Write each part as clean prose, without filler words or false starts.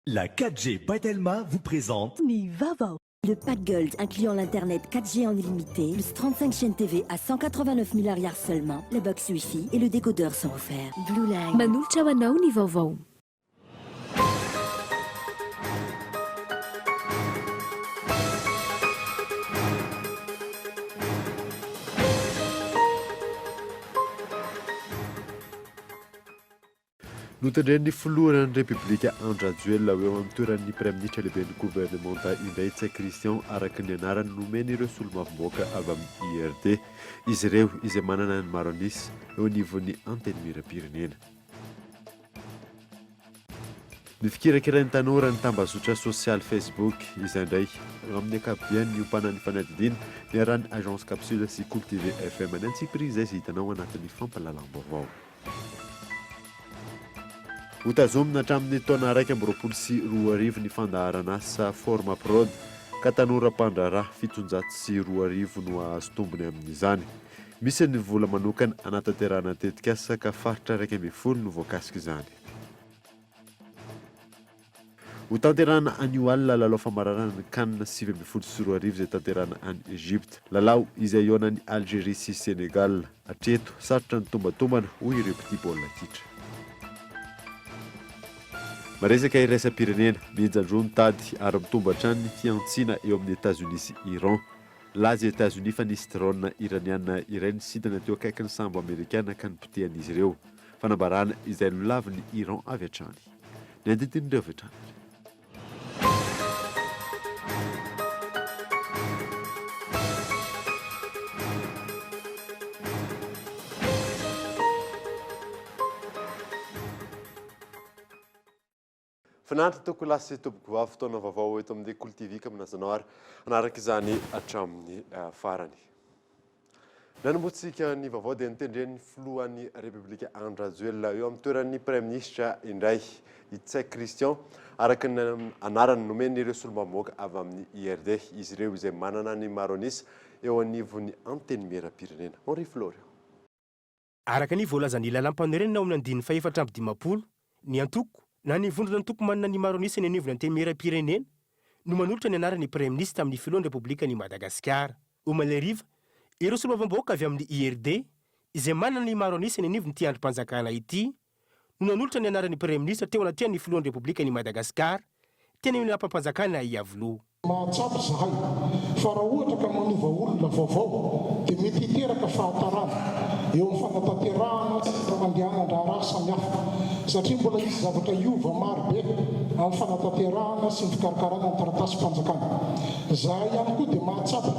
La 4G by Telma vous présente Ny vaovao. Le pack Gold incluant l'internet 4G en illimité, plus 35 chaînes TV à 189 000 ariary seulement, la box Wi-Fi et le décodeur sont offerts. Blue Line. Manolotra ho anao ny vaovao. Notendren'ny filohan'ny Repoblika Andry Rajoelina ho eo amin'ny toeran'ny Praiminisitra lehiben'ny governemanta indray Ntsay Christian araka ny anarany nomen'ireo solombavambahoaka avy amin'ny IRD. Izy ireo izay manana ny maro an'isa eo anivon'ny Antenimierampirenena. Ny fikirakirain'ny tanora ny tambazotra sosialy Facebook izay indray amin'ny ankapobeny niompanan'ny fanadihadiana niarahan'ny Agence Capsule sy Kolo TV FM ny antsipiriany izay izay hitanao anatin'ny fampahalalam-baovao. Hotazomina hatramin'ny taona 2021 ny fandaharanasa Formaprod ka tanora mpandraharaha 2700 no hahazo tombony amin'izany. Misy ny vola manokana hanatanterahana ny tetikasa ka faritra 11 no voakasik'izany. Hotanterahina anio alina lalao famaranana ny Can 2019 izay tanterahina any Egypte. Lalao izay hihaonan'i Algerie sy Sénégal. Hatreto, sarotra ny tombatombana, hoy ireo mpitia baolina kitra. Maresaka iraisam-pirenena, mihenjan-droa ny tady ary mitombo hatrany ny fihantsiana eo amin'i Etazonia sy Iran. Nilaza i Etazonia fa nisy drone iraniana iray nisidina teo akaikin'ny sambo amerikana ka nopotehan'izy ireo. Fanambarana izay nolavin'i Iran avy hatrany. Ny andindin'ireo avy hatrany ary. Finaritra tompoko lahy sy tompoko vavy, fotoana vaovao eto amin'ny Kolo TV ka manasa anao ary hanaraka izany hatramin'ny farany. Nanombohantsika ny vaovao dia notendren'ny filohan'ny Repoblika Andry Rajoelina eo amin'ny toeran'ny Praiminisitra indray i Ntsay Christian, araka ny anarany nomen'ireo solombavambahoaka avy amin'ny IRD, izy ireo izay manana ny maro an'isa eo anivon'ny Antenimierampirenena. Henri Florian. Araka ny voalazan'ny lalàmpanorenana ao amin'ny andininy faha-54, ny antoko na ny vondron'antoko manana ny maro an'isa eny anivon'ny Antenimierampirenena no manolotra ny anaran'ny Praiminisitra amin'ny Filohan'ny Repoblikan'i Madagasikara. Omaly hariva, ireo solombavambahoaka avy amin'ny IRD, izay manana ny maro an'isa eny anivon'ity andrim-panjakana ity, no nanolotra ny anaran'ny Praiminisitra teo anatrehan'ny Filohan'ny Repoblikan'i Madagasikara, teny amin'ny lapam-panjakana Iavoloha. Mahatsapa izahay fa raha ohatra ka manova olona vaovao dia mety hiteraka fahatarana eo amin'ny fanatanterahana sy fandehanan-draharaha samihafa satria mbola hisy zavatra hiova maro be amin'ny fanatanterahana sy ny fikarakarana ny taratasim-panjakana. Izahay ihany koa dia mahatsapa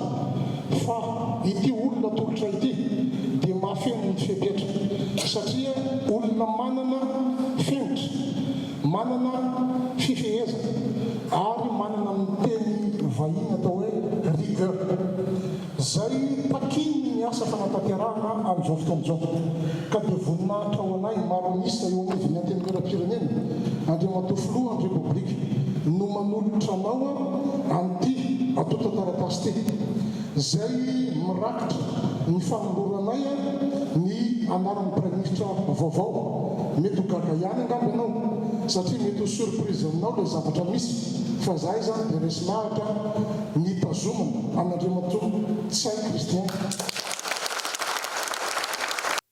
fa ity olona atolotra ity dia mahafeno ny fepetra satria olona manana fenitra, manana fifehezana ary manana ny teny vahiny atao hoe rigueur izay takian'ny asa fanatanterahana amin'izao fotoana izao ka dia voninahitra ho anay maro an'isa eo anivon'ny Antenimierampirenena Andriamatoa Filohan'ny Repoblika no manolotra anao an'ity antontan-taratasy ity izay mirakitra ny fanoloranay ny anaran'ny Praiminisitra vaovao. Mety ho gaga ihany angamba ianao satria mety ho surprise aminao ilay zavatra misy fa izahay izany dia resy lahatra ny hitazomana an'Andriamatoa Ntsay Christian.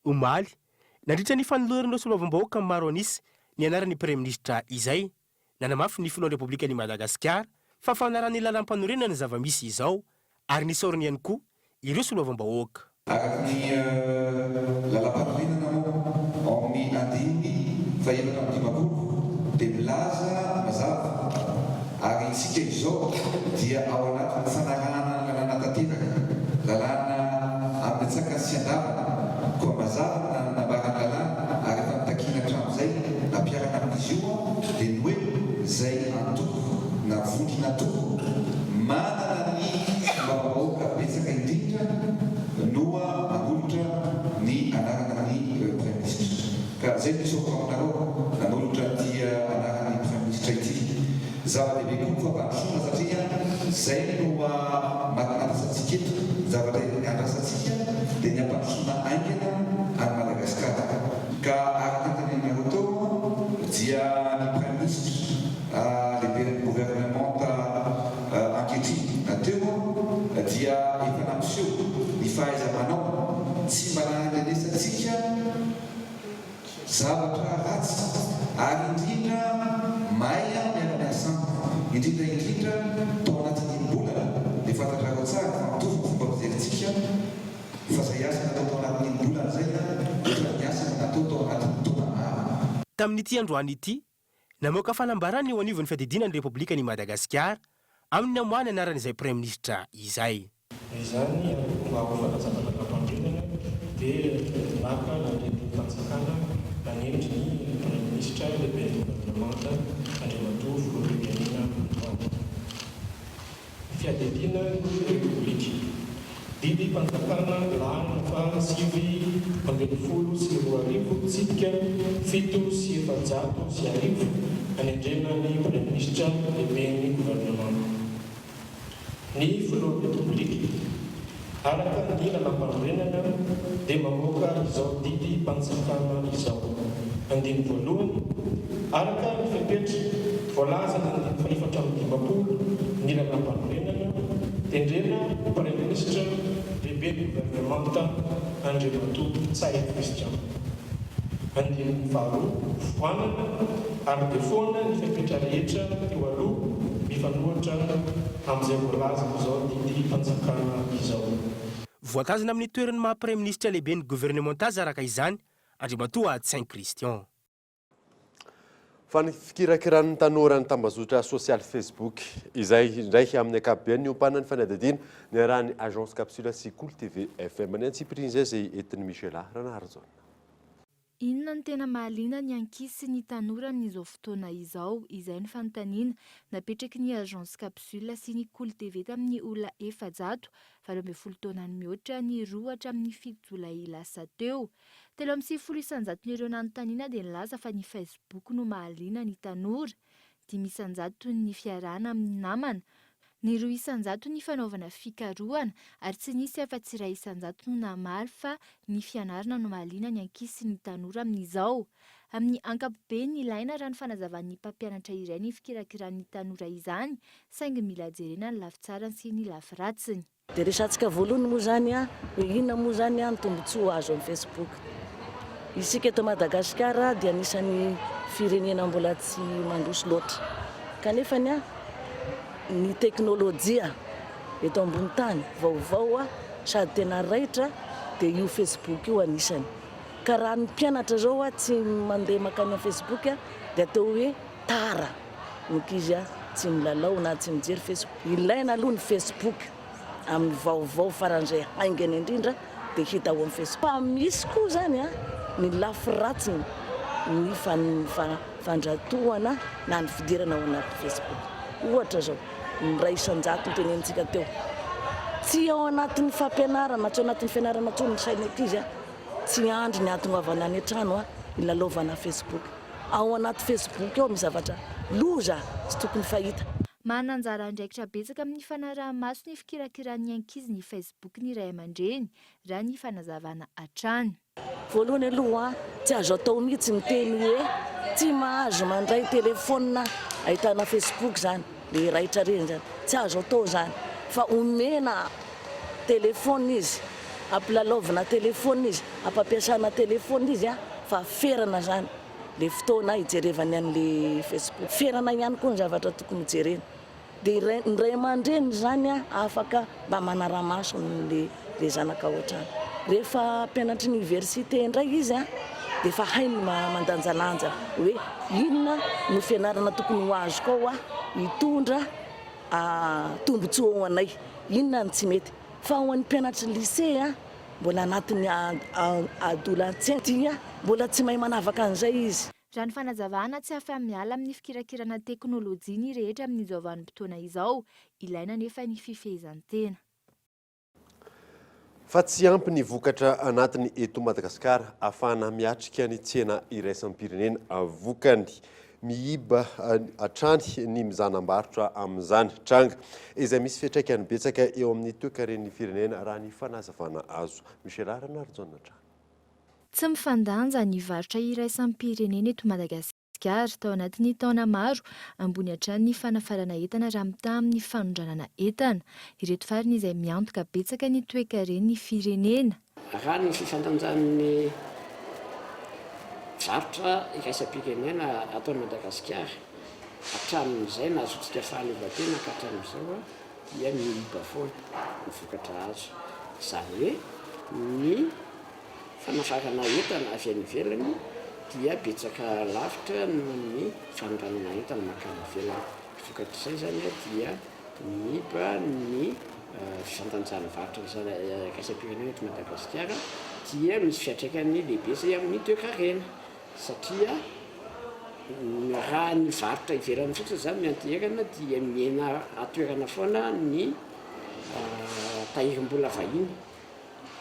Omaly, nandritra ny fanoloran'ireo solombavambahoaka maro an'isa ny anaran'ny Praiminisitra izay, nanamafy ny Filohan'ny Repoblikan'i Madagasikara fa fanarahan'ny lalàmpanorenana ny zava-misy izao ary nisaorany ihany koa ireo solombavambahoaka. Araka ny lalàmpanorenana moa, ao amin'ny andininy faha-54 dia milaza mazava, ary isika izao dia ao anatin'ny fanarahana ny lalàna tanteraka, lalàna amin'ny antsakany sy andavany, koa mazava ny nambaran'ny lalàna ary efa notakiana hatramin'izay nampiharana amin'izy io dia ny hoe izay antoko na vondron'antoko manana ny solombavambahoaka betsaka indrindra no manolotra ny anarana ny Praiminisitra. Ka zay no isaorako aminareo nanolotra an'ity anaran'ny Praiminisitra ity. Zava-dehibe koa ny fampandrosoana satria zay no andrasantsika eto. Ny zavatra andrasantsika dia ny hampandrosoana haingana an'i Madagasikara. Ka araka ny teneninareo teo dia ny Praiminisitra. lehiben'ny governemanta ankehitriny na teo dia efa nampiseho ny fahaiza-manao tsy mba nandrenesantsika zavatra ratsy ary indrindra mahay miara-miasa amiko, indrindra indrindra tao anatin'ny enim-bolana dia fantatrareo tsara fa mitovy ny fomba fijerintsika fa izay asa natao tao anatin'ny enim-bolana izay ohatran'ny asa efa natao tao anatin'ny taona maro. Tamin'ity androany ity, namoaka fanambarana eo anivon'ny fiadidiana ny Repoblikan'i Madagasikara amin'ny namoahany anaran'izay Praiminisitra izay. Noho izany, mba ho fanajana lalàmpanorenana dia naka ny didim-panjakana nanendry ny Praiminisitra lehiben'ny governemanta Andriamatoa Filoham-pirenena androany. Ny fiadidiana ny Repoblika. Didim-panjakana laharana faha 2019 tsipika 1407 nanendrena ny Praiminisitra lehiben'ny governemanta. Ny Filohan'ny Repoblika, araka ny Lalàmpanorenana, dia mamoaka izao didim-panjakana izao. Andininy voalohany, Araka ny fepetra voalazan'ny andininy fahefatra amby 50 ny Lalàmpanorenana, tendrena ho Praiminisitra lehiben'ny governemanta Andriamatoa Ntsay Christian. Andininy faharoa, Foanana ary dia foana ny fepetra rehetra teo aloha mifanohitra amin'izay voalazan'izao didim-panjakana izao. Voatazona amin'ny toerany maha Praiminisitra lehiben'ny governemanta azy araka izany Andriamatoa Ntsay Christian. Fa ny fikirakiran'ny tanora ny tambazotra sosialy Facebook izay indray amin'ny ankapobeny niompanan'ny fanadihadiana niarahan'ny Agence Capsule sy Kolo TV FM. Ny antsipirian'izay izay entin'i Michela Ranarijaona. Inona no tena mahaliana ny ankizy sy ny tanora amin'izao fotoana izao? Izay no fanontaniana napetraky ny Agence Capsule sy ny Kolo TV tamin'ny olona 400, 18 taona no mihoatra, ny 2 hatramin'ny 7 jolay lasa teo. 93 isan-jaton'ireo nanontaniana dia nilaza fa ny Facebook no mahaliana ny tanora, 5 isan-jato ny fiarahana amin'ny namana, ny 2 isan-jato ny fanaovana fikarohana ary tsy nisy afa-tsy 1 isan-jato no namaly fa ny fianarana no mahaliana ny ankizy sy ny tanora amin'izao. Amin'ny ankapobeny, ilaina raha ny fanazavan'ny mpampianatra iray ny fikirakiran'ny tanora izany, saingy mila jerena ny lafy tsarany sy ny lafy ratsiny. Dia resatsika voalohany moa izany hoe inona moa izany ny tombontsoa azo amin'ny Facebook. Isika eto Madagasikara dia anisan'ny firenena mbola tsy mandroso loatra. Kanefa ny teknolojia eto ambony tany vaovao sady tena raitra dia io Facebook io anisany. Ka raha ny mpianatra izao tsy mandeha mankany amin'ny Facebook dia atao hoe tara ny ankizy tsy milalao na tsy mijery Facebook. Ilaina aloha ny Facebook amin'ny vaovao faran'izay haingana indrindra dia hita ao amin'ny Facebook. Fa misy koa izany ny lafy ratsiny ny fandratohana na ny fidirana ao anaty Facebook. Ohatra izao, ny 1% notenenintsika teo, tsy ao anatin'ny fampianarana, tsy ao anatin'ny fianarana intsony ny sain'ny ankizy, tsy andry ny hahatongavana any an-trano hilalaovana Facebook. Ao anaty Facebook ao misy zavatra loza tsy tokony fahita. Manana anjara andraikitra betsaka amin'ny fanaraha-maso ny fikirakiran'ny ankizy ny Facebook ny ray aman-dreny, raha ny fanazavana hatrany. Voalohany aloha, tsy azo atao mihitsy ny teny hoe tsy mahazo mandray telefaonina ahitana Facebook izany, le raitra ireny izany, tsy azo atao izany fa omena telefaonina izy, ampilalaovina telefaonina izy, ampampiasana telefaonina izy fa ferana izany le fotoana hijerevany an'le Facebook. Ferana ihany koa ny zavatra tokony hojerena. Dia ny ray aman-dreny izany afaka mba manara-maso an'le le zanaka ao an-trano. Rehefa mpianatry ny université indray izy dia efa hainy ny mandanjalanja hoe inona no fianarana tokony ho azoko ao hitondra tombontsoa ho anay, inona no tsy mety. Fa ho an'ny mpianatry ny lycée mbola anatin'ny adolescent dia mbola tsy mahay manavaka an'izay izy. Raha ny fanazavana, tsy afa-miala amin'ny fikirakirana teknolojia ny rehetra amin'izao vanim-potoana izao. Ilaina anefa ny fifehezan-tena. Fa tsy ampy ny vokatra anatiny eto Madagasikara ahafahana miatrika ny tsena iraisam-pirenena. Vokany, miiba hatrany ny mizanam-barotra amin'izany tranga izay misy fiantraikany betsaka eo amin'ny toekaren'ny firenena raha ny fanazavana azo. Michela Ranarijaona hatrany. Tsy mifandanja ny varotra iraisam-pirenena eto Madagasikara. Madagasikara. Tao anatin'ny taona maro, ambony hatrany ny fanafarana entana raha mitaha amin'ny fanondranana entana. Ireto farany izay miantoka betsaka ny toekaren'ny firenena. Raha ny fifandanjan'ny varotra iraisam-pirenena ataon'i Madagasikara hatramin'izay nahazoantsika fahaleovantena ka hatramin'izao dia miiba foana ny vokatra azo. Izany hoe ny fanafarana entana avy any ivelany dia betsaka lavitra noho ny fanondranana entana mankany ivelany. Vokatr'izay izany dia miiba ny fifandanjan'ny varotra iraisam-pirenena eto Madagasikara dia misy fiantraikany lehibe izay amin'ny toekarena satria raha ny varotra ivelany fotsiny izany no ianteherana dia mihena an-toerana foana ny tahirim-bola vahiny.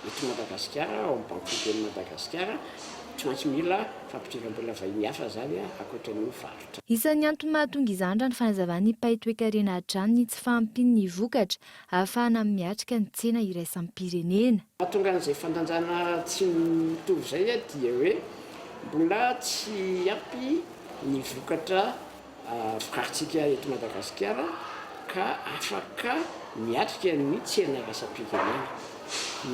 Eto Madagasikara, ao amin'ny Banky Foiben'i Madagasikara, tsy maintsy mila fampidiram-bola vahiny hafa izany ankoatra ny varotra. Isan'ny antony mahatonga izany raha ny fanazavan'ny mpahay toekarena hatrany ny tsy fahampian'ny vokatra ahafahana miatrika ny tsena iraisam-pirenena. Mahatonga an'izay fandanjana tsy mitovy izay dia hoe mbola tsy ampy ny vokatra vokarintsika eto Madagasikara ka afaka miatrika ny tsena iraisam-pirenena.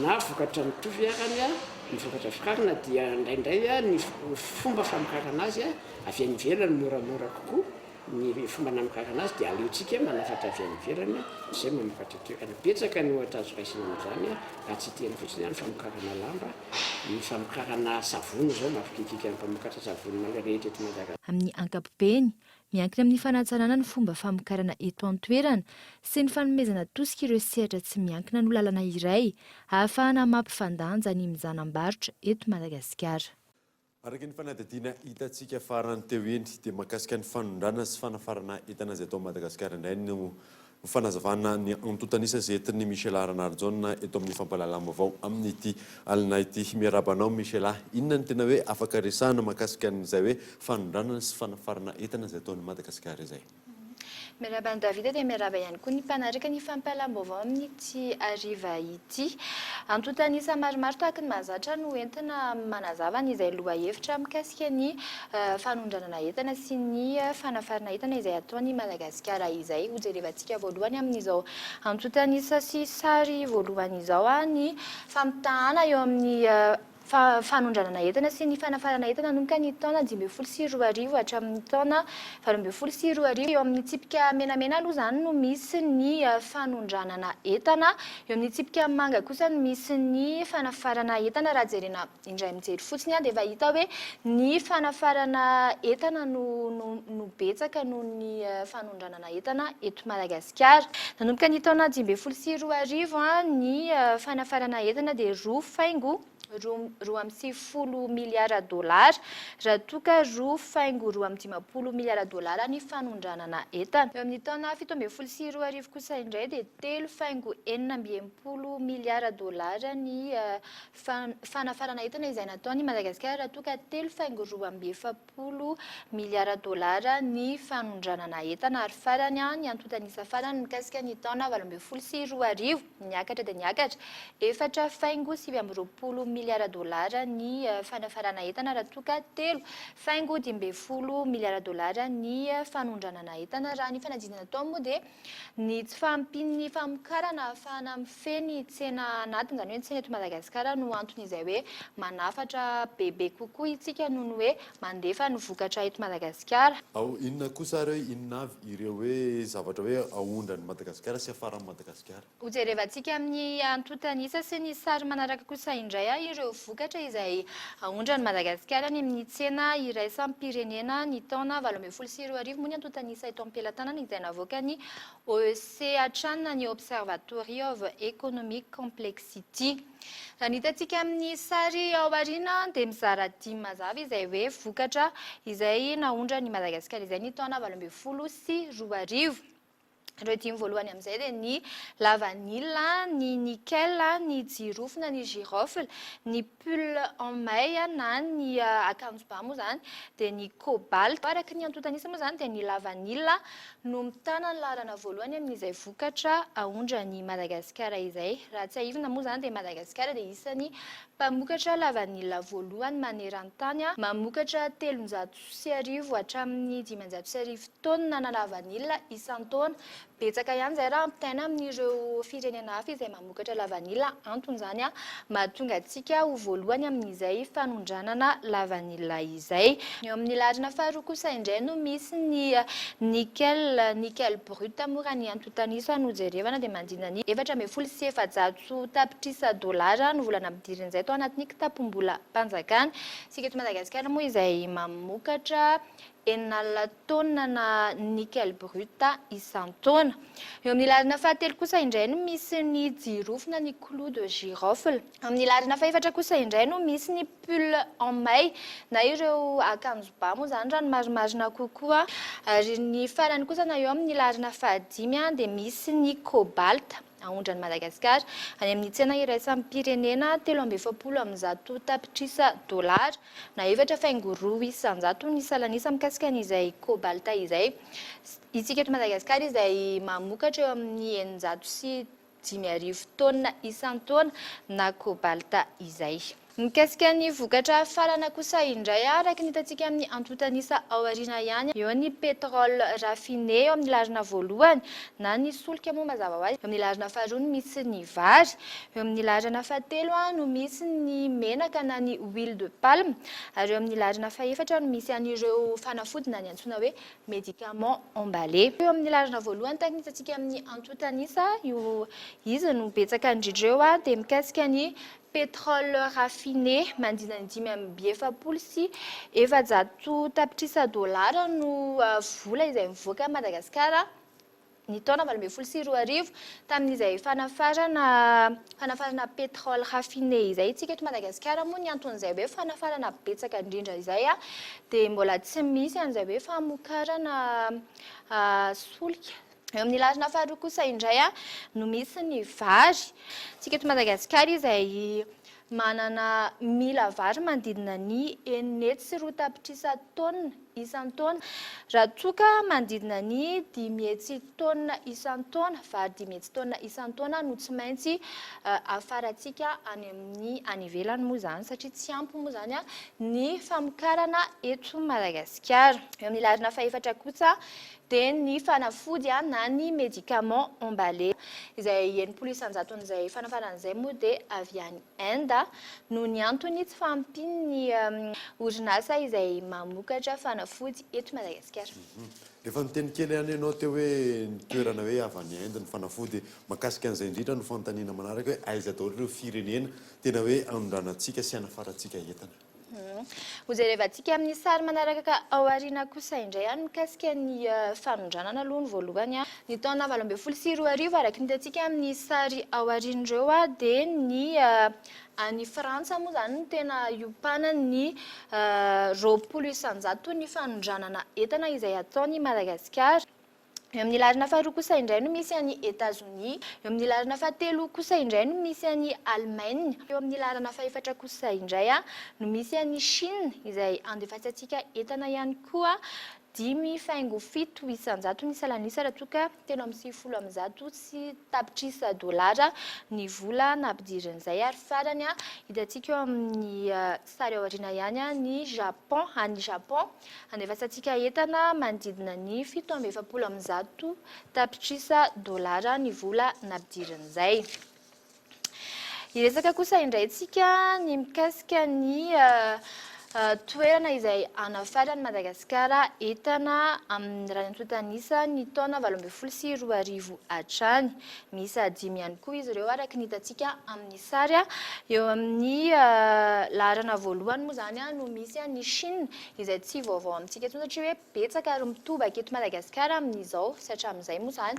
Na vokatra mitovy arany ny vokatra vokarina dia indraindray ny fomba famokarana azy avy any ivelany moramora kokoa ny fomba namokarana azy dia aleontsika manafatra avy any ivelany toy izay mamokatra toerana. Betsaka ny ohatra azo raisina amin'izany raha tsy hiteny fotsiny ny famokarana lamba, ny famokarana savony izao mampikiakiaka ny mpamokatra savony rehetra eto Madagasikara. Amin'ny ankapobeny, miankina amin'ny fanatsarana ny fomba famokarana eto an-toerana sy ny fanomezana tosika ireo sehatra tsy miankina no lalana iray ahafahana mampifandanja ny mizanam-barotra eto Madagasikara. Araka ny fanadihadiana hitantsika farany teo iny dia mahakasika ny fanondranana sy fanafarana entana izay atao Madagasikara indray no fanazavana ny antontan'isa izay entin'i Michela Ranarijaona eto amin'ny fampahalalam-baovao amin'ity alina ity. Miarahaba anao Michela, inona no tena hoe afaka resahana mahakasika an'izay hoe fanondranana sy fanafarana entana izay ataon'i Madagasikara izay? Miarahaba an'i Davida dia miarahaba ihany koa ny mpanaraka ny fampahalam-baovao amin'ity hariva ity. Antontan'isa maromaro tahaka ny mahazatra no entina manazava ny izay lohahevitra mikasika ny fanondranana entana sy ny fanafarana entana izay ataon'i Madagasikara izay. Hojerevantsika voalohany amin'izao antontan'isa sy sary voalohany izao ny fampitahana eo amin'ny fanondranana entana sy ny fanafarana entana nanomboka ny taona 2015 hatramin'ny taona 2018. Eo amin'ny tsipika menamena aloha izany no misy ny fanondranana entana, eo amin'ny tsipika manga kosa no misy ny fanafarana entana. Raha jerena indray mijery fotsiny dia efa hita hoe ny fanafarana entana no no betsaka noho ny fanondranana entana eto Madagasikara. Nanomboka ny taona 2015 ny fanafarana entana dia roa faingo 92 miliara dolara, raha toa ka roa faingo 52 miliara dolara ny fanondranana entana. Eo amin'ny taona 2017 kosa indray dia telo faingo 66 miliara dolara ny fanafarana entana izay nataon'i Madagasikara raha toa ka telo faingo 42 miliara dolara ny fanondranana entana ary farany ny antontan'isa farany mikasika ny taona 2018. Niakatra dia niakatra, efatra faingo 29 miliara dolara ny fanafarana entana raha toa ka telo faingo 15 miliara dolara ny fanondranana entana. Raha ny fanadinana natao moa dia ny tsy fahampian'ny famokarana ahafahana mifehy ny tsena anatiny, izany hoe ny tsena eto Madagasikara no antony izay hoe manafatra bebe kokoa isika noho ny hoe mandefa ny vokatra eto Madagasikara. Ao inona kosa ary hoe inona avy ireo hoe zavatra hoe aondran'i Madagasikara sy afaran'i Madagasikara? Hojerevantsika amin'ny antontan'isa sy ny sary manaraka kosa indray ireo vokatra izay aondran'i Madagasikara any amin'ny tsena iraisam-pirenena ny taona 2018 moa ny antontan'isa eto am-pelatanana izay navoakan'ny OEC hatrany na ny Observatory of Economic Complexity. Raha ny hitantsika amin'ny sary ao aoriana dia mizara dimy mazava izay hoe vokatra izay naondran'i Madagasikara izay ny taona 2018. Ireo dimy voalohany amin'izay dia ny lavanila, ny nickel, ny jirofo na ny girofle, ny pull en maille na ny akanjo ba moa izany, dia ny cobalt. Araka ny antontan'isa moa izany dia ny lavanila no mitana ny laharana voalohany amin'izay vokatra aondran'i Madagasikara izay. Raha tsiahivina moa izany dia Madagasikara dia isan'ny mpamokatra lavanila voalohany maneran-tany, mamokatra 1300 hatramin'ny 1500 taonina na lavanila isan-taona. Betsaka ihany izay raha ampitahaina amin'ireo firenena hafa izay mamokatra lavanila. Antony izany mahatonga antsika ho voalohany amin'izay fanondranana lavanila izay. Eo amin'ny laharana faharoa kosa indray no misy ny nickel, nickel brut moa raha ny antontan'isa no jerevana dia manodidina ny 414 tapitrisa dolara no vola nampidirin'izay tao anatin'ny kitapom-bolam-panjakana. Isika eto Madagasikara moa izay mamokatra 60 taonina na nickel brut isan-taona. Eo amin'ny laharana fahatelo kosa indray no misy ny jirofo na ny clou de girofle. Eo amin'ny laharana fahefatra kosa indray no misy ny pull en maille na ireo akanjo ba moa izany raha ny marimarina kokoa. Ary ny farany kosa na eo amin'ny laharana fahadimy dia misy ny cobalt. Aondran'i Madagasikara any amin'ny tsena iraisam-pirenena 143 tapitrisa dolara na 4,2% ny salanisa mikasika an'izay cobalt izay. Isika eto Madagasikara izay mamokatra eo amin'ny 5600 taonina isan-taona na cobalt izay. Mikasika ny vokatra farana kosa indray, araka ny hitantsika amin'ny antontan'isa ao aoriana ihany, eo ny pétrole raffiné eo amin'ny laharana voalohany, na ny solika moa mazava ho azy, eo amin'ny laharana faharoa no misy ny vary, eo amin'ny laharana fahatelo no misy ny menaka na ny huile de palme, ary eo amin'ny laharana fahefatra no misy an'ireo fanafody na ny antsoina hoe médicament emballé. Eo amin'ny laharana voalohany tahaka ny hitantsika amin'ny antontan'isa, io izy no betsaka indrindra eo, dia mikasika ny Pétrole raffiné manodidina ny 445 tapitrisa dolara no vola izay mivoaka an'i Madagasikara ny taona 2018 tamin'izay fanafarana fanafarana pétrole raffiné izay. Isika eto Madagasikara moa ny anton'izay hoe fanafarana betsaka indrindra izay dia mbola tsy misy an'izay hoe famokarana solika. Eo amin'ny laharana faharoa kosa indray no misy ny vary. Isika eto Madagasikara izay manana mila vary manodidina ny 602 tapitrisa taonina isan-taona. Raha toa ka manodidina ny 500 taonina isan-taona, vary 500 taonina isan-taona no tsy maintsy afarantsika any amin'ny any ivelany moa izany satria tsy ampy moa izany ny famokarana eto Madagasikara. Eo amin'ny laharana fahefatra kosa dia ny fanafody na ny médicament emballé. Izay 60 isan-jaton'izay fanafarana izay moa dia avy any Inde noho ny antony tsy fahampian'ny orinasa izay mamokatra fanafody eto Madagasikara. Efa niteny kely ihany ianao teo hoe ny toerana hoe avy any Inde ny fanafody. Mahakasika an'izay indrindra no fanontaniana manaraka hoe aiza daholo ireo firenena tena hoe anondranantsika sy anafarantsika entana? Hojerevantsika amin'ny sary manaraka ao aoriana kosa indray ny mikasika ny fanondranana aloha ny voalohany. Ny taona 2018 araka ny hitantsika amin'ny sary ao aoriana ireo dia ny any Frantsa moa izany no tena iompanan'ny 20% ny fanondranana entana izay ataon'i Madagasikara. Eo amin'ny laharana faharoa kosa indray no misy an'i Etazonia. Eo amin'ny laharana fahatelo kosa indray no misy an'i Alemaina. Eo amin'ny laharana fahefatra kosa indray no misy an'i Chine izay andefasantsika entana ihany koa 5.7% ny salan'isa raha toa ka 193 tapitrisa dolara ny vola nampidirin'izay. Ary farany hitantsika eo amin'ny sary ao aoriana ihany ny Japon, any Japon Andefasantsika entana manodidina ny 147 tapitrisa dolara ny vola nampidirin'izay. Hiresaka kosa indray tsika ny mikasika ny toerana izay hanafaran'i Madagasikara entana amin'ny raha ny antontan'isa ny taona 2018 hatrany. Miisa dimy ihany koa izy ireo araka ny hitantsika amin'ny sary. Eo amin'ny laharana voalohany moa izany no misy an'i Chine izay tsy vaovao amintsika intsony satria hoe betsaka ary mitobaka eto Madagasikara amin'izao sy hatramin'izay moa izany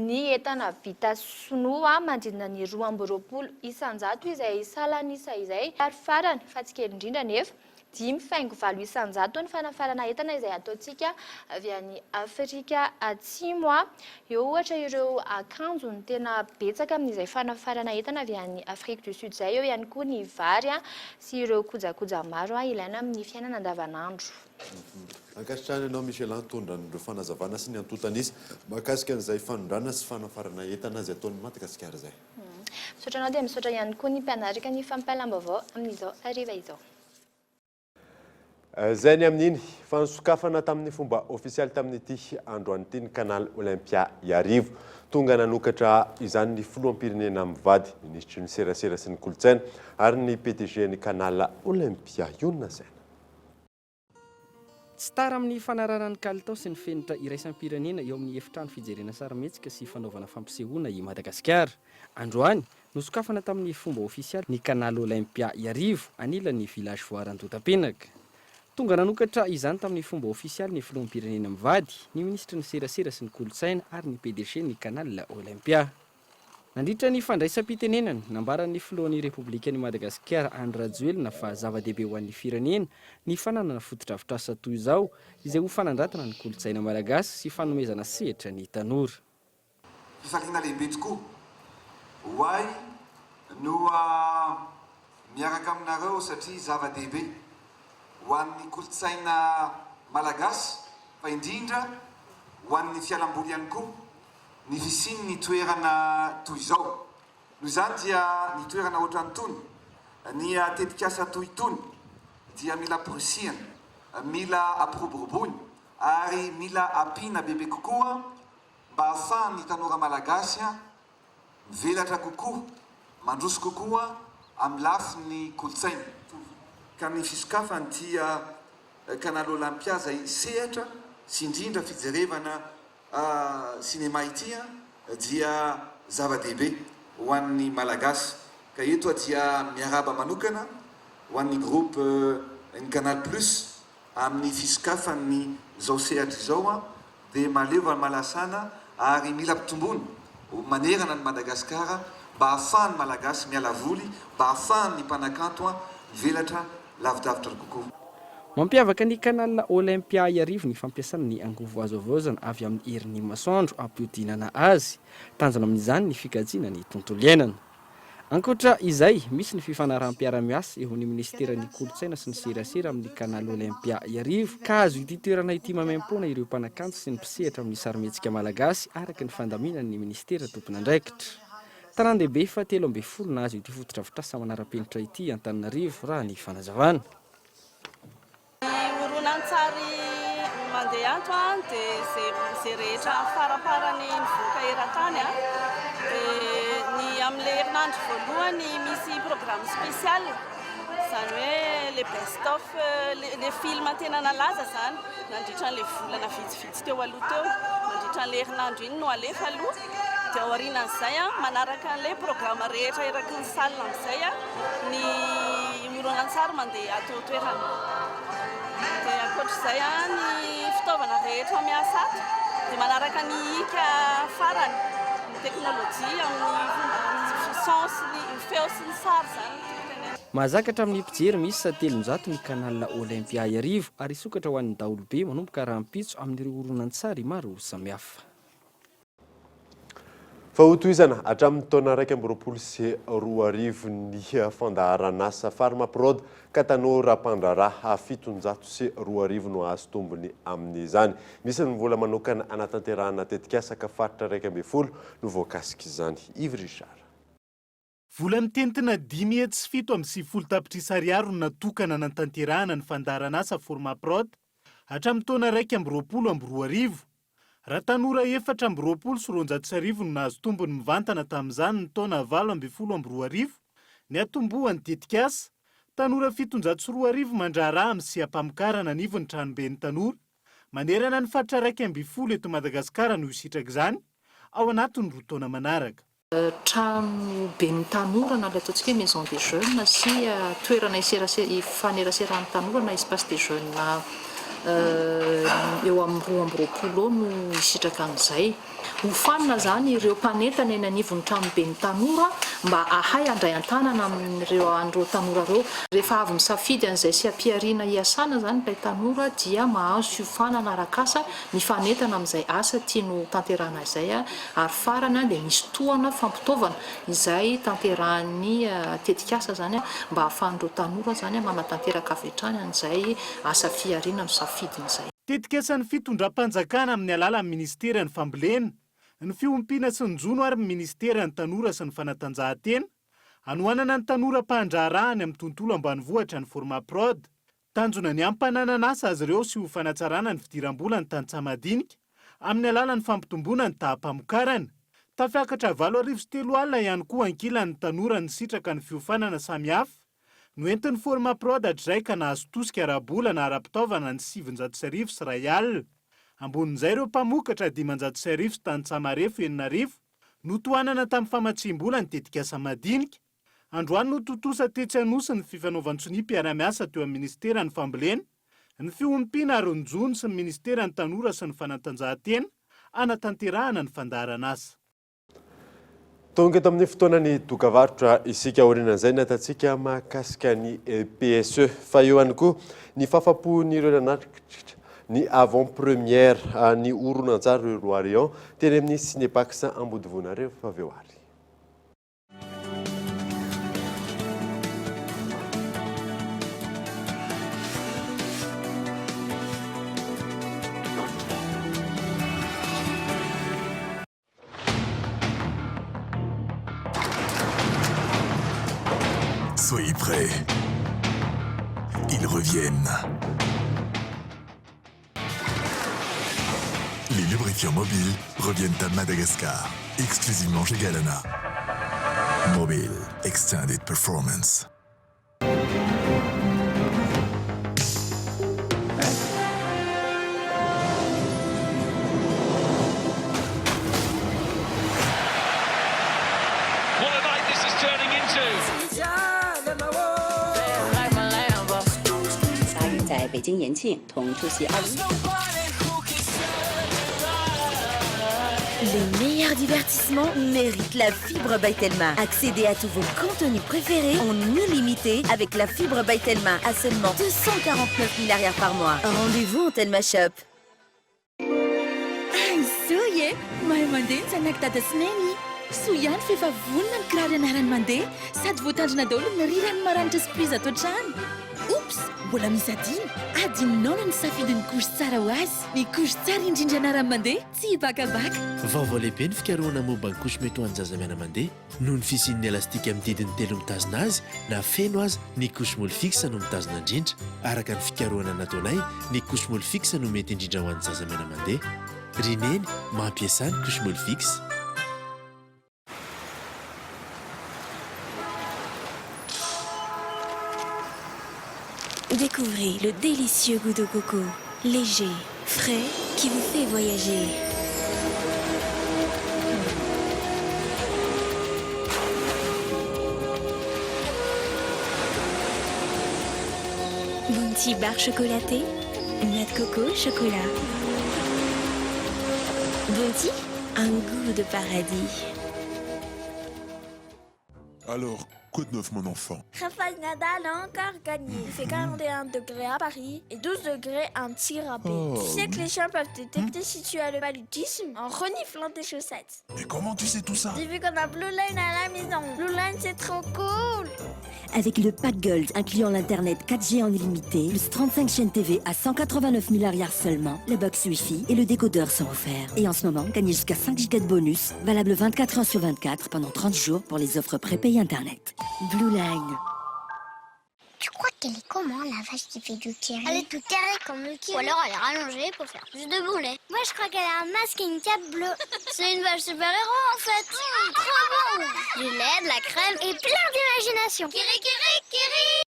ny entana vita sinoa manodidina ny 22% izay salan'isa izay. Ary farany fa tsy kely indrindra anefa. 5,8% ny fanafarana entana izay ataontsika avy any Afrika Atsimo. Eo ohatra ireo akanjo no tena betsaka amin'izay fanafarana entana avy any Afrique du Sud izay, eo ihany koa ny vary sy ireo kojakoja maro ilaina amin'ny fiainana andavanandro. Ankasitrahana ianao Michelin nitondra an'ireo fanazavana sy ny antontan'isa mahakasika an'izay fanondrana sy fanafarana entana izay ataon'i Madagasikara izay. Misaotra anao dia misaotra ihany koa ny mpanaraka ny fampahalam-baovao amin'izao hariva izao. Izay ny amin'iny fa nisokafana tamin'ny fomba ofisialy tamin'ity androany ity ny Canal Olympia Iarivo. Tonga nanokatra izany ny filoham-pirenena mivady, minisitry ny serasera sy ny kolontsaina ary ny PDG-n'ny Canal Olympia, Ionona Saina. Tsy tara amin'ny fanarahana ny kalitao sy ny fenitra iraisam-pirenena eo amin'ny efitrano fijerena sarimihetsika sy fanaovana fampisehoana i Madagasikara. Androany, nosokafana tamin'ny fomba ofisialy ny Canal Olympia Iarivo, anilan'ny Village Voara Andotapenaka. Tonga nanokatra izany tamin'ny fomba ofisialy ny filoham-pirenena mivady, ny minisitry ny serasera sy ny kolontsaina ary ny PDG ny Canal Olympia. Nandritra ny fandraisam-pitenenany, nambaran'ny filohan'ny Repoblikan'i Madagasikara Andry Rajoelina fa zava-dehibe ho an'ny firenena ny fananana fotodrafitrasa toy izao, izay ho fanandratana ny kolontsaina malagasy sy fanomezana sehatra ny tanora. Fifaliana lehibe tokoa ho ahy no miaraka aminareo satria zava-dehibe ho an'ny kolontsaina malagasy fa indrindra ho an'ny fialamboly ihany koa ny fisian'ny toerana toy izao. Noho izany dia ny toerana ohatran'itony, ny tetikasa toy itony dia mila amporisihana, mila ampiroboroboina ary mila ampiana bebe kokoa mba ahafahan'ny tanora malagasy mivelatra kokoa, mandroso kokoa amin'ny lafiny kolontsaina. Ka ny fisokafan'ity Canal Olympia izay sehatra sy indrindra fijerevana Cinéma ity dia zava-dehibe ho an'ny Malagasy ka eto aho dia miarahaba manokana ho an'ny groupe ny Canal Plus amin'ny fisokafan'ny izao sehatra izao dia mahaleo malasana ary mila ampitomboina manerana an'i Madagasikara mba ahafahan'ny Malagasy miala voly mba ahafahan'ny mpanakanto mivelatra lavidavitra kokoa. Mampiavaka ny Canal Olympia Iarivo ny fampiasana ny angovo azo havaozana avy amin'ny herin'ny masoandro hampihodinana azy. Tanjona amin'izany ny fikajiana ny tontolo iainana. Ankoatra izay, misy ny fifanaraham-piarahamiasa eo amin'ny minisiteran'ny Kolontsaina sy ny serasera amin'ny Canal Olympia Iarivo ka azo ity toerana ity maimaimpoana ireo mpanakanto sy ny mpisehatra amin'ny sarimihetsika malagasy araka ny fandaminan'ny minisitera tompon'andraikitra. Tanàn-dehibe fahatelo ambin'ny folo nahazo ity fotodrafitrasa manara-penitra ity i Antananarivo, raha ny fanazavana. Ny horonantsary mandeha ato dia izay rehetra faramparany mivoaka eran-tany. Dia ny amin'ilay herinandro voalohany misy programme spécial, izany hoe le best of, le film tena nalaza izany nandritra an'ilay volana vitsivitsy teo aloha teo. Mandritra an'ilay herinandro iny no alefa aloha. Dia aorianan'izay manaraka an'ilay programme rehetra eraky ny salle amin'izay ny horonantsary mandeha ato an-toerana. Dia ankoatr'izay ny fitaovana rehetra miasa ato dia manaraka ny hika farany, ny teknolojia amin'ny fomba son sy ny feo sy ny sary izany no tiako tenenina. Mahazaka hatramin'ny mpijery miisa 300 ny Canal Olympia Iarivo ary hisokatra ho an'ny daholobe manomboka rahampitso amin'ireo horonantsary maro samihafa. Fa hotohizana hatramin'ny taona 2021 ny fandaharanasa Pharmaprod ka tanora mpandraharaha 2700 no hahazo tombony amin'izany. Misy ny vola manokana hanatanterahana tetikasa ka faritra 11 no voakasik'izany. Yves Richard. Vola mitentina 597 tapitrisa ariary no natokana hanatanterahana ny fandaharanasa Formaprod hatramin'ny taona 2021. Raha tanora 1224 no nahazo tombony mivantana tamin'izany ny taona 2018, niatombohan'ny tetikasa, tanora 2700 mandraharaha amin'ny seha-pamokarana anivon'ny tranoben'ny tanora manerana ny faritra 11 eto Madagasikara no hisitraka izany ao anatin'ny roa taona manaraka. Trano ben'ny tanora na ilay ataontsika hoe maison des jeunes sy toerana ifaneraseran'ny tanora na espace des jeunes. Eo amin'ny 22 eo no hisitraka an'izay. Hofanina izany ireo mpanentana eny anivon'ny tranoben'ny tanora mba hahay handray an-tanana amin'ireo an'ireo tanora ireo. Rehefa avy misafidy an'izay seha-pihariana hiasana izany ilay tanora dia mahazo fiofanana arak'asa mifanentana amin'izay asa tiany ho tanterahana izay ary farany dia misy tohana fampitaovana izay tanterahan'ny tetikasa izany mba hahafahan'ireo tanora izany manatanteraka avy hatrany an'izay asa fihariana nosafidiny izay. Tetikasan'ny fitondram-panjakana amin'ny alalan'ny minisiteran'ny Fambolena, ny Fiompiana sy ny Jono ary ny minisiteran'ny Tanora sy ny Fanatanjahantena, hanohanana ny tanora mpandraharaha any amin'ny tontolo ambanivohitra ny Formaprod. Tanjona ny hampananana asa azy ireo sy ho fanatsarana ny fidiram-bolan'ny tantsaha madinika amin'ny alalan'ny fampitomboana ny taham-pamokarana. Tafiakatra 30 ihany koa ankilan'ny tanora nisitraka ny fiofanana samihafa noentin'ny Formaprod hatrizay ka nahazo tosika ara-bola na ara-pitaovana ny 1109. Ambonin'izay ireo mpamokatra 1500 sy tantsaha marefo 6000 notohanana tamin'ny famatsiam-bola ny tetikasa madinika. Androany no tontosa tetsy Anosy ny fifanaovan-tsonia mpiara-miasa teo amin'ny minisiteran'ny Fambolena, ny Fiompiana ary ny Jono sy ny minisiteran'ny Tanora sy ny Fanatanjahantena hanatanterahana ny fandaharanasa. Tonga eto amin'ny fotoanan'ny dokavarotra isika aorianan'izay ny atantsika mahakasika ny PSE fa eo ihany koa ny fahafapon'ireo nanatrika ny avant première ny horonantsary Le Roi Lion teny amin'ny Cinepax Ambodivona rehefa avy eo ary. Soyez prêts. Ils reviennent. Les lubrifiants mobiles reviennent à Madagascar, exclusivement chez Galana. Mobile Extended Performance. Les meilleurs divertissements méritent la fibre by Telma. Accédez à tous vos contenus préférés en illimité avec la fibre by Telma à seulement 249 000 arrières par mois. Rendez-vous en Telma Shop. Hay soa e! Mahay mandeha ny zanak'i Dada sy Neny. Soa ihany fa efa vonona ny kiraro ianarany mandeha sady voatandrina daholo ny rirany maranitra sy prise ato an-trano. Oups! Mbola misy adino! Adinonao ny nisafidy ny couche tsara ho azy. Ny couche tsara indrindra ianarany mandeha, tsy hibakabaka. Vaovao lehibe ny fikarohana momba ny couche mety ho an'ny zaza miana-mandeha. Noho ny fisian'ny elastika amin'ny didiny telo mitazona azy, na feno aza, ny couche Molfix no mitazona indrindra. Araka ny fikarohana nataonay, ny couche Molfix no mety indrindra ho an'ny zaza miana-mandeha. Ry Neny, mampiasà ny couche Molfix. Découvrez le délicieux goût de coco, léger, frais, qui vous fait voyager. Bounty barre chocolatée, noix de coco, chocolat. Bounty, un goût de paradis. Alors, quoi de neuf mon enfant Rafael Nadal a encore gagné. Il fait 41 degrés à Paris et 12 degrés à Antsirabe. Oh. Tu sais que les chiens peuvent détecter si tu as le paludisme en reniflant tes chaussettes. Mais comment tu sais tout ça J'ai vu qu'on a Blue Line à la maison. Blue Line, c'est trop cool Avec le pack Gold incluant l'internet 4G en illimité, plus 35 chaînes TV à 189 000 arrières seulement, la box Wi-Fi et le décodeur sont offerts. Et en ce moment, gagnez jusqu'à 5 gigas de bonus, valable 24 heures sur 24 pendant 30 jours pour les offres prépayées internet. Blue Line. Tu crois qu'elle est comment la vache qui fait du kiri Elle est tout carrée comme le kiri. Ou alors elle est rallongée pour faire plus de boulets. Moi je crois qu'elle a un masque et une cape bleue. C'est une vache super-héros en fait. Mmh, trop bon Du lait, de la crème et plein d'imagination. Kiri kiri kiri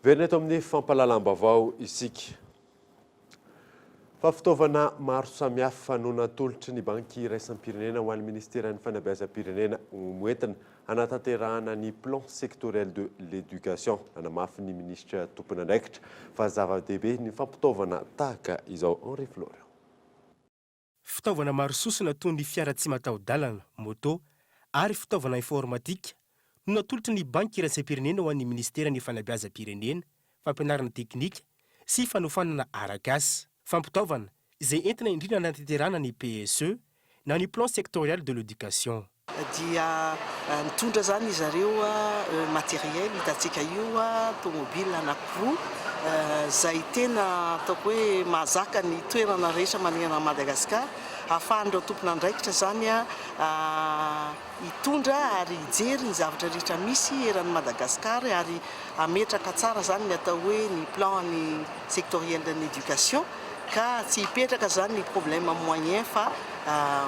Miverina eto amin'ny fampahalalam-baovao isika. Fa fitaovana maro samihafa no natolotry ny Banky iraisam-pirenena ho an'ny Ministeran'ny Fanabeazam-pirenena hoentina hanatanterahana ny Plan sectoriel de l'éducation. Nanamafy ny minisitra tompon'andraikitra fa zava-dehibe ny fampitaovana tahaka izao. Henri Florian. Fitaovana maro sosona toy ny fiara tsy mataho-dalana, moto, ary fitaovana informatika no natolotry ny Banky iraisam-pirenena ho an'ny Ministeran'ny Fanabeazam-pirenena, Fampianarana teknika sy fanofanana arak'asa. Fampitaovana, izay entina indrindra hanatanterahana ny PSE na ny Plan Sectoriel de l'Education. Dia nitondra izany izareo matériel hitantsika io, tomobile anankiroa izay tena ataoko hoe mahazaka ny toerana rehetra manerana an'i Madagasikara, ahafahan'ireo tompon'andraikitra izany hitondra ary hijery ny zavatra rehetra misy eran'i Madagasikara ary hametraka tsara izany ny atao hoe ny plan ny sectoriel ny éducation ka tsy hipetraka izany ny problème moyen fa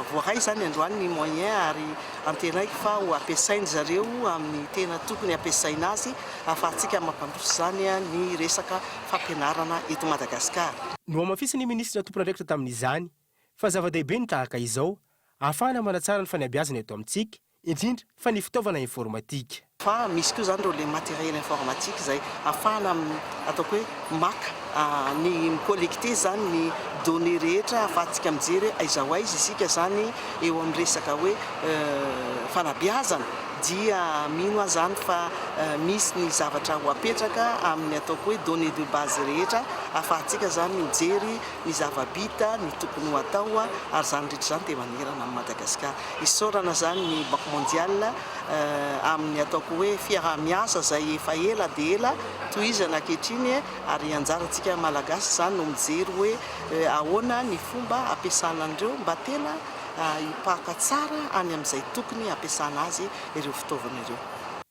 voaray izany androany ny moyen ary antenaiko fa ho ampiasain-dry zareo amin'ny tena tokony hampiasaina azy ahafahantsika mampandroso izany ny resaka fampianarana eto Madagasikara. Nohamafisin'ny minisitra tompon'andraikitra tamin'izany fa zava-dehibe ny tahaka izao ahafahana manatsara ny fanabeazana eto amintsika, indrindra fa ny fitaovana informatika. Fa misy koa izany ireo le matériel informatique izay ahafahana ataoko hoe maka ny mi-collecter izany ny données rehetra ahafahantsika mijery hoe aiza ho aiza isika izany eo amin'ny resaka hoe fanabeazana dia mino aho izany fa misy ny zavatra ho apetraka amin'ny ataoko hoe données de base rehetra ahafahantsika izany mijery ny zava-bita, ny tokony ho atao ary izany rehetra izany dia manerana an'i Madagasikara. Isaorana izany ny Banque Mondiale amin'ny ataoko hoe fiaraha-miasa izay efa ela dia ela tohizana ankehitriny ary anjarantsika Malagasy izany no mijery hoe ahoana ny fomba hampiasana an'ireo mba tena hipaka tsara any amin'izay tokony hampiasana azy ireo fitaovana ireo.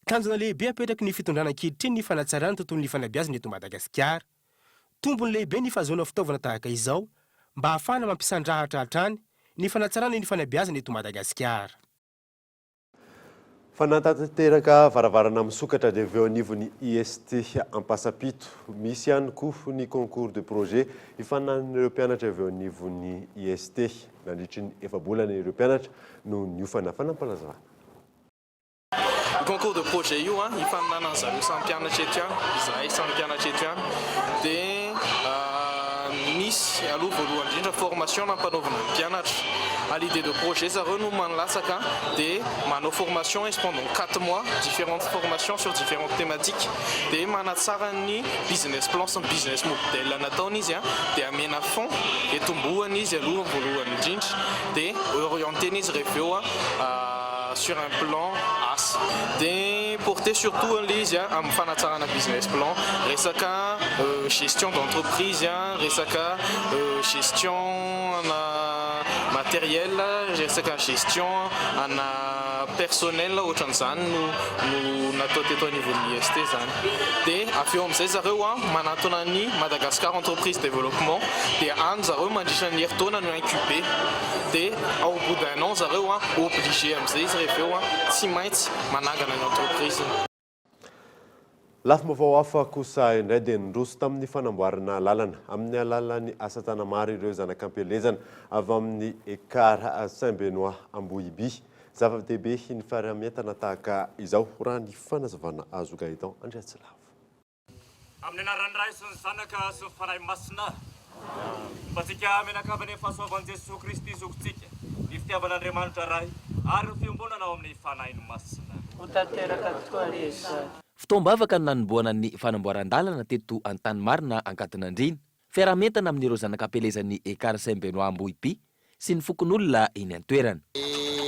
Tanjona lehibe apetraky ny fitondrana ankehitriny ny fanatsarana ny tontolon'ny fanabeazana eto Madagasikara. Tombony lehibe ny fahazoana fitaovana tahaka izao mba hahafahana mampisandrahatra hatrany ny fanatsarana ny fanabeazana eto Madagasikara. Fanatanteraka varavarana misokatra dia avy eo anivon'ny IST Ampasampito. Misy ihany koa ny concours de projet hifaninan'ireo mpianatra avy eo anivon'ny IST. Nandritry ny efa-bolana ireo mpianatra no niofana fanampinazavana. Io concours de projet io an, ifaninanan'ny zareo samy mpianatra eto ihany, izahay samy mpianatra eto ihany, dia misy aloha voalohany indrindra formation nampanaovina ny mpianatra, à l'idée de projet zareo no manlatsaka dia manao formation izy pendant quatre mois, différentes formations sur différentes thématiques, dia manatsara ny business plan sy ny business model nataony izy an, dia amena fonds hitomboany izy aloha voalohany indrindra, dia orienter-na izy rehefa avy eo an. sur un plan asa dia porter surtout an'ilay izy amin'ny fanatsarana business plan, resaka gestion d'entreprise, resaka gestion ana matériel, resaka gestion ana personnel ohatran'izany no no natao teto anivon'ny IST izany. Dia avy eo amin'izay zareo manantona ny Madagascar Entreprise Développement dia any zareo mandritra ny herintaona no incuber. Dia au bout d'un an zareo an, obligé amin'izay izy rehefa eo an, tsy maintsy manangana ny entreprise-ny. Lafim-baovao hafa kosa indray dia niroso tamin'ny fanamboarana lalana amin'ny alalan'ny asa tanamaro ireo zanak'ampielezana avy amin'ny Ekar Saint Benoît Ambohiby. Zava-dehibe ny fiaraha-mientana tahaka izao raha ny fanazavana azo Gaëtan Andriatsilavo. Amin'ny anaran'ny Ray sy ny Zanaka sy ny Fanahy Masina. Homba antsika mianakavy anie ny fahasoavan'i Jesoa Kristy Zokintsika, ny fitiavan'Andriamanitra Ray, ary ny fiombonana ao amin'ny Fanahiny Masina. Ho tanteraka tokoa anie izany. Fotoam-bavaka no nanombohana ny fanamboaran-dalana teto Antanimarina Ankadinandriana. Fiaraha-mientana amin'ireo zanak'ampielezan'ny Ekar Saint Benoît Ambohiby sy ny fokonolona eny an-toerana.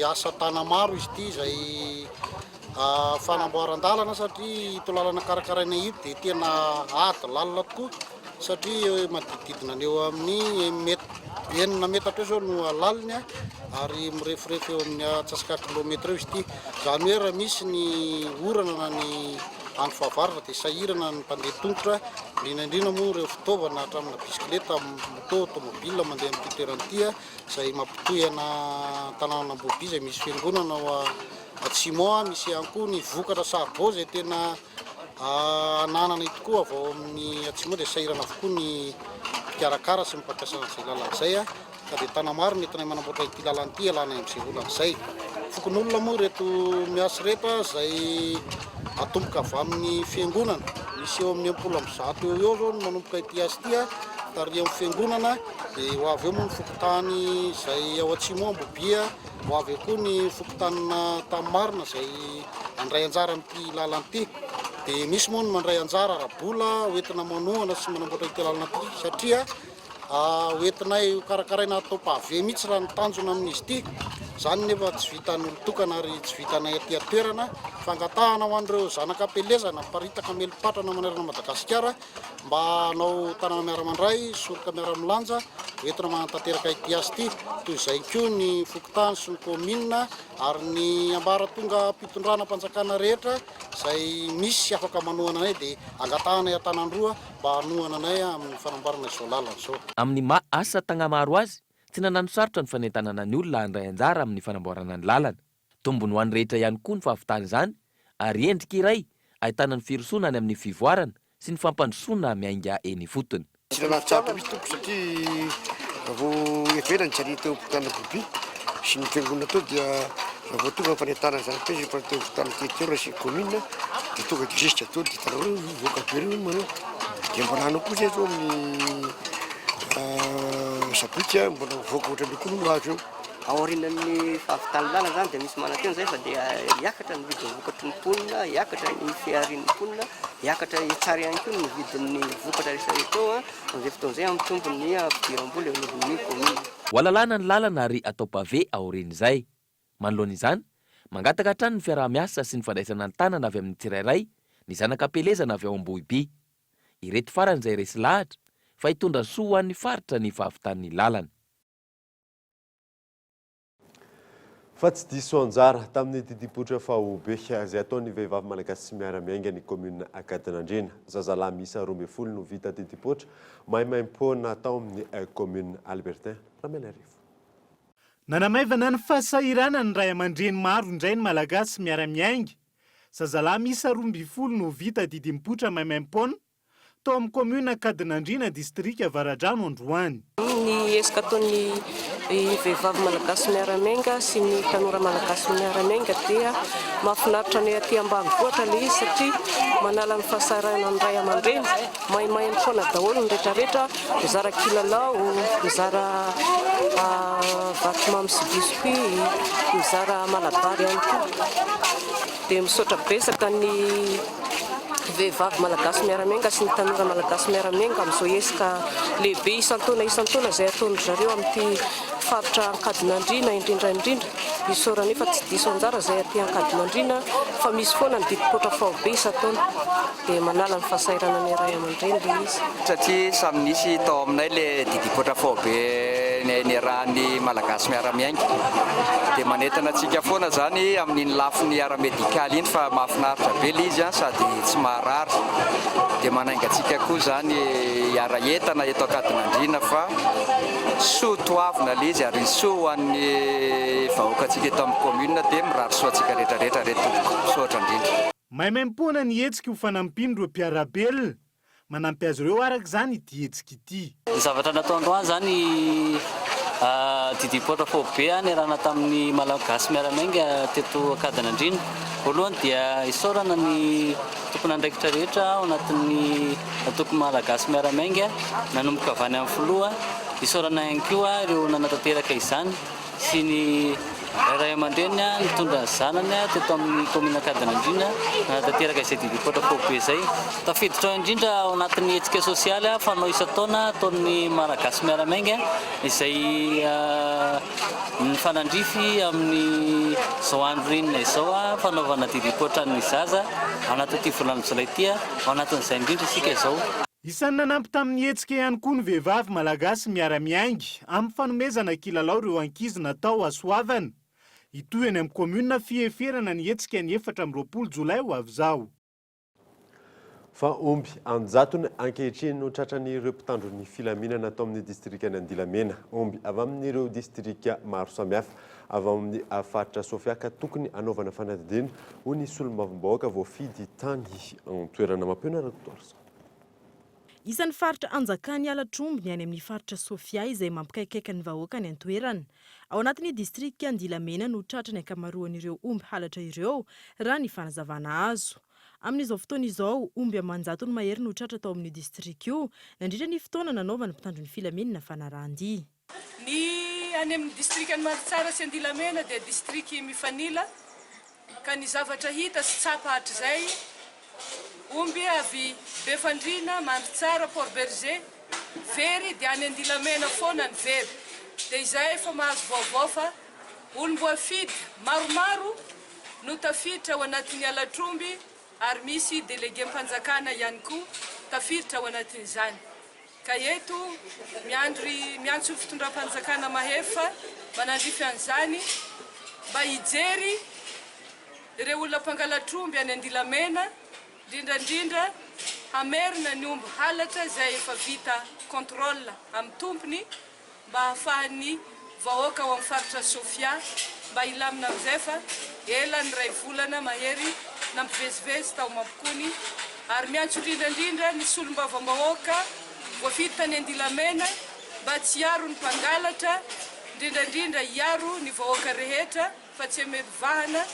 Asa tana-maro izy ity izay fanamboaran-dalana satria ito lalana karakaraina ito dia tena ady lalina tokoa satria manodidididina ny eo amin'ny enina metatra eo izao no halaliny ary mirefirefy eo amin'ny antsasaka kilometatra eo izy ity. Izany hoe raha misy ny orana na ny andro fahavaratra dia sahirana ny mpandeha tongotra, indrindra indrindra moa ireo fitaovana hatraminà bisikileta, moto, tomobile mandeha amin'ity toerana ity izay mampitohy an'Antananan'Ambohiby izay misy fiangonana ao atsimo ao, misy ihany koa ny vokatra saribao izay tena ananana tokoa avy ao amin'ny atsimo ao dia sahirana avokoa ny. mpikarakara sy ny mpampiasa an'izay lalana izay ka dia tanamaro no entinay manamboatra ity lalana ity hialanay amin'izay olana izay. Fokonolona moa ireto miasa ireto izay atomboka avy amin'ny fiangonana, misy eo amin'ny 160 eo ho eo izao no manomboka ity asa ity tarihan'ny fiangonana dia ho avy eo moa ny fokontany izay ao atsimo ao Ambohibiha. Ho avy eo koa ny fokontanin'Antanimmarina izay handray anjara amin'ity lalana ity. Dia misy moa ny mandray anjara ara-bola hoentina manohana sy manamboatra ity lalana ity satria hoentinay hokarakaraina hatao pavé mihitsy raha ny tanjona amin'izy ity. Izany nefa tsy vitan'ny olon-tokana ary tsy vitanay aty an-toerana. Fangatahana ho an'ireo zanaka am-pielezana miparitaka mieli-patrana manerana an'i Madagasikara mba hanao tanana miara-mandray, soroka miara-milanja hoentina manatanteraka ity asa ity. Toy izay koa ny fokontany sy ny kaominina ary ny ambaratongam-pitondranam-panjakana rehetra izay misy afaka manohana anay dia angatahanay an-tanan-droa mba hanohana anay amin'ny fanamboarana izao lalana izao. Amin'ny maha asa tagnamaro azy, tsy nanano sarotra ny fanentanana ny olona handray anjara amin'ny fanamboarana ny lalana. Tombony ho an'ny rehetra ihany koa ny fahavitana izany ary endrika iray ahitana ny firosoana any amin'ny fivoarana sy ny fampandrosoana miainga eny ifotony. Tsy nanatsarotra mihitsy tompoko satria raha vao heverina ny jariana teo ampovoan'ny Ambohiby sy ny fiangonana teo dia raha vao tonga ny fanentanana zanak'Izy efa teo ampovoan'ny territoire sy ny commune dia tonga dia zezika daholo dia hitanareo mivoaka be ireo manao dia mbola hanao koa zay zao amin'ny sabotsy mbola mivoaka ohatran'io koa ny ho avy eo. Aorianan'ny fahavitan'ny lalana izany dia misy manantena izay fa dia hiakatra ny vidin'ny vokatry ny mponina, hiakatra ny fiharian'ny mponina, hiakatra hitsara ihany koa ny vidin'ny vokatra rehetra rehetra ao amin'izay fotoana izay hampitombo ny fidiram-bola eo anivon'ny kaominina. Ho alalana ny lalana ary atao pavé aorian'izay. Manoloana izany, mangataka hatrany ny fiaraha-miasa sy ny fandraisana an-tanana avy amin'ny tsirairay ny zanaka am-pielezana avy ao Ambohiby. Ireto farany izay resy lahatra fa hitondra soa ho an'ny faritra ny fahavitan'ny lalana. Fa tsy diso anjara tamin'ny didim-poitra faobe izay ataon'ny vehivavy malagasy miara-miainga ny kaominina Ankadinandriana. Zazalahy miisa 12 no vita didim-poitra maimaimpoana tao amin'ny kaominina Albertin Ramelarivo. Nanamaivana ny fahasahiranan'ny ray aman-dreny maro indray ny Malagasy miara-miainga. Zazalahy miisa 12 no vita didim-poitra maimaimpoana tao amin'ny kaominina Ankadinandriana, distrika Avaradrano androany. Ny ezaka ataon'ny vehivavy malagasy miara-miainga sy ny tanora malagasy miara-miainga dia mahafinaritra anay aty ambanivohitra ilay izy satria manala ny fahasahiranan'ny ray aman-dreny, maimaimpoana foana daholo ny rehetrarehetra, mizara kilalao, mizara vatomamy sy biscuit, mizara malabary ihany koa. Dia misaotra betsaka ny vehivavy malagasy miara-miainga sy ny tanora malagasy miara-miainga amin'izao hetsika lehibe isan-taona isan-taona izay ataon-dry zareo amin'ity faritra Ankadinandriana indrindra indrindra. Isaorana efa tsy diso anjara izay aty Ankadinandriana fa misy foana ny didim-poatra faobe isan-taona dia manala ny fahasahiranan'ny ray aman-dreny ilay izy. Satria samy nisy tao aminay ilay didim-poatra faobe niarahan'ny Malagasy miara-miainga dia manentana antsika foana izany amin'iny lafiny ara-medikaly iny fa mahafinaritra be ilay izy sady tsy maharary dia manainga antsika koa izany hiara-hientana eto Ankadinandriana fa soa toavina ilay izy ary soa ho an'ny vahoakantsika eto amin'ny commune dia mirary soa antsika rehetra rehetra re tompoko. Misaotra indrindra. Maimaimpoana ny hetsika ho fanampian'ireo mpiara-belona Manampy azy ireo araka izany ity hetsika ity. Ny zavatra natao androany izany didim-poatra faobe niarahana tamin'ny Malagasy Miara-miainga teto Ankadinandriana. Voalohany dia isaorana ny tompon'andraikitra rehetra ao anatin'ny antoko Malagasy Miara-miainga nanomboka avy any amin'ny filoha. Isaorana ihany koa ireo nanatanteraka izany. sy ny ray aman-dreny nitondra ny zanany teto amin'ny kaominina Ankadinandriana nanatanteraka izay didim-poatra faobe izay. Tafiditra ao indrindra ao anatin'ny hetsika sosialy fanao isan-taona ataon'ny Malagasy Miara-miainga izay mifanandrify amin'izao andro ririnina izao fanaovana didim-poatra ny zaza ao anatin'ity volana jolay ity. Ao anatin'izay indrindra isika izao. Isan'ny nanampy tamin'ny hetsika ihany koa ny vehivavy malagasy miara-miainga amin'ny fanomezana kilalao ireo ankizy natao hasoavana. Hitohy any amin'ny kaominina Fieferana ny hetsika ny 24 jolay ho avy izao. Fa omby an-jatony ankehitriny no tratran'ireo mpitandro ny filaminana tao amin'ny distrikan'i Andilamena. Omby avy amin'ireo distrika maro samihafa avy ao amin'ny faritra Sofia ka tokony hanaovana fanadihadiana, hoy ny solombavambahoaka voafidy tany an-toerana. Mampiona Rakotoarison. Isan'ny faritra anjakan'ny halatr'omby ny any amin'ny faritra Sofia izay mampikaikaika ny vahoaka any an-toerana. Ao anatin'ny distrika Andilamena no tratra ny ankamaroan'ireo omby halatra ireo, raha ny fanazavana azo. Amin'izao fotoana izao, omby aman-jatony mahery no tratra tao amin'io distrika io, nandritra ny fotoana nanaovan'ny mpitandro ny filaminana fanarahan-dia. Ny any amin'ny distrikan'i Mandritsara sy Andilamena dia distriky mifanila ka ny zavatra hita sy tsapa hatrizay, omby avy Befandriana, Mandritsara, Port Bergé, very dia any Andilamena foana ny very. Dia izay efa mahazo vaovao fa olom-boafidy maromaro no tafiditra ao anatin'ny halatr'omby ary misy delegem-panjakana ihany koa tafiditra ao anatin'izany. Ka eto miandry miantso ny fitondram-panjakana mahefa manandrify an'izany mba hijery ireo olona mpangalatr'omby any Andilamena, indrindra indrindra hamerina ny omby halatra izay efa vita contrôle amin'ny tompony mba hahafahan'ny vahoaka ao amin'ny faritra Sofia mba hilamina amin'izay fa ela ny iray volana mahery nampivezivezy tao Mampikony ary miantso indrindra indrindra ny solombavambahoaka voafidy tany Andilamena mba tsy hiaro ny mpangalatra indrindra indrindra hiaro ny vahoaka rehetra fa tsy hanome vahana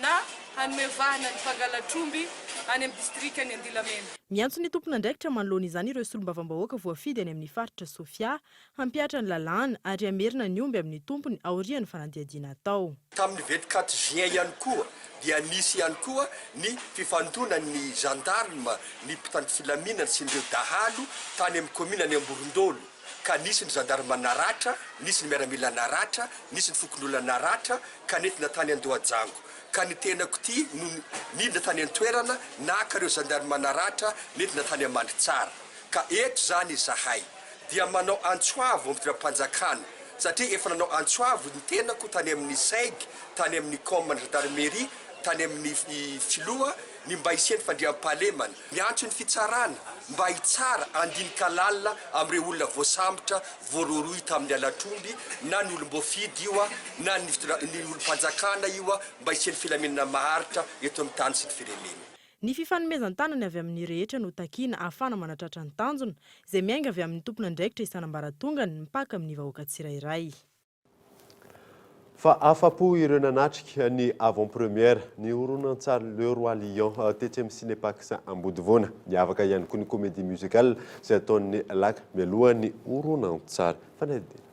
na hanome vahana ny mpangalatr'omby any amin'ny distrikan'i Andilamena. Miantso ny tompon'andraikitra manoloana izany ireo solombavambahoaka voafidy any amin'ny faritra Sofia hampihatra ny lalàna ary hamerina ny omby amin'ny tompony aorian'ny fanadihadiana atao. Tamin'ny 24 juin ihany koa dia nisy ihany koa ny fifandonan'ny gendarme, ny mpitandro filaminana sy ireo dahalo tany amin'ny kaominina any Amborondolo. ka nisy ny zandarma naratra, nisy ny miaramila naratra, nisy ny fokonolona naratra ka nentina tany Andohajango. Ka ny tenako ity no nidina tany an-toerana naka ireo zandarma naratra nentina tany Amandritsara. Ka eto izany izahay dia manao antso avo amin'ny fitondram-panjakana satria efa nanao antso avo ny tenako tany amin'ny Seg, tany amin'ny Com ny gendarmerie, tany amin'ny filoha ny mba hisian'ny fandriampahalemana. Miantso ny fitsarana mba hitsara handinika lalina amin'ireo olona voasambotra voarohirohy tamin'ny halatr'omby na ny olom-boafidy io na ny ny olom-panjakana io mba hisian'ny filaminana maharitra eto amin'ny tany sy ny firenena. Ny fifanomezan-tanana avy amin'ny rehetra no takiana ahafahana manatratra ny tanjona, izay miainga avy amin'ny tompon'andraikitra isan'ambaratongany mipaka amin'ny vahoaka tsirairay. Fa afa-po ireo nanatrika ny avant-première ny horonantsary Le Roi Lion tetsy amin'ny Cinepax Ambodivona. Niavaka ihany koa ny comédie musicale izay ataon'ny Laka mialohan'ny horonantsary. Fanadihadiana.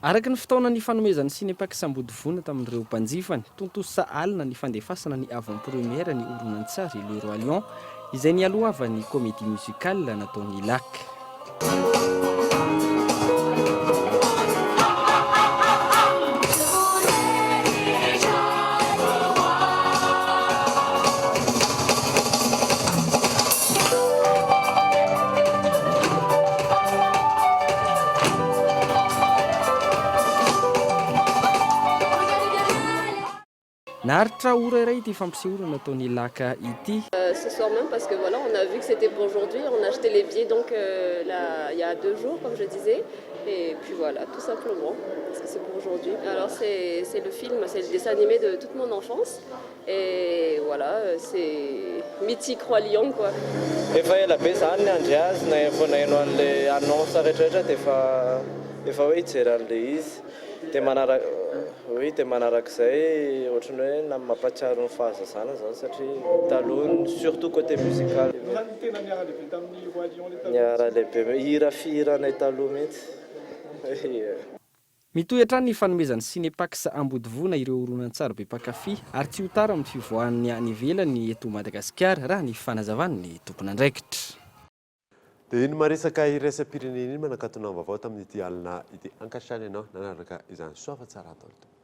Araka ny fotoana nifanomezan'ny Cinepax Ambodivona tamin'ireo mpanjifany, tontosa alina ny fandefasana ny avant-première ny horonantsary Le Roi Lion izay nialohavan'ny comédie musicale nataon'ny Laka. Naharitra ora iray ity fampisehoana nataon'i Laka ity. Ce soir même parce que voilà on a vu que c'était pour aujourd'hui, on a acheté les billets donc là il y a deux jours comme je disais et puis voilà tout simplement parce que c'est pour aujourd'hui. Alors c'est c'est le film, c'est le dessin animé de toute mon enfance et voilà c'est mythique roi lion quoi. Efa ela be za niandry azy na vao naheno an'le annonce rehetra rehetra dia efa efa hoe hijery an'le izy. Dia manaraka, oui, dia manarak'izay ohatran'ny hoe na mampahatsiaro ny fahazazana izany satria taloha surtout côté musical. Ianao izany tena niara-lehibe tamin'ny Roi Lion ilay taloha mihitsy? Niara-lehibe, hira fihiranay taloha mihitsy. Mitohy hatrany ny fanomezan'ny Cinepax Ambodivona ireo horonantsary be mpankafy ary tsy ho tara amin'ny fivoahan'ny any ivelany eto Madagasikara raha ny fanazavan'ny tompon'andraikitra. Dia iny maresaka iraisam-pirenena iny manakatona ny vaovao tamin'ity alina ity. Ankasitrahana ianao nanaraka izany. Soa fa tsara daholo tompoko.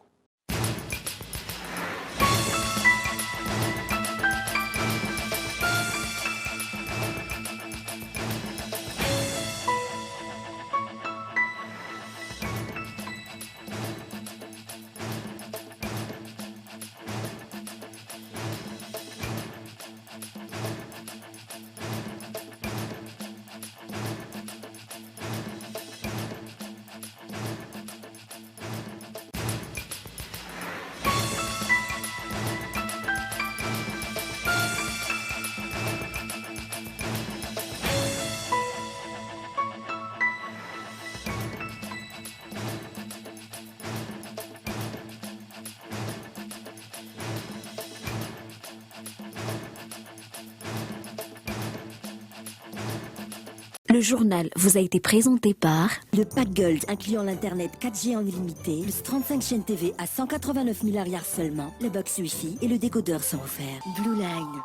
journal vous a été présenté par le Pack Gold incluant l'internet 4G en illimité, plus 35 chaînes TV à 189 000 ariary seulement. La box Wi-Fi et le décodeur sont offerts. Blue Line.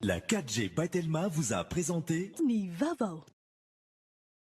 La 4G by Telma vous a présenté Ny vaovao.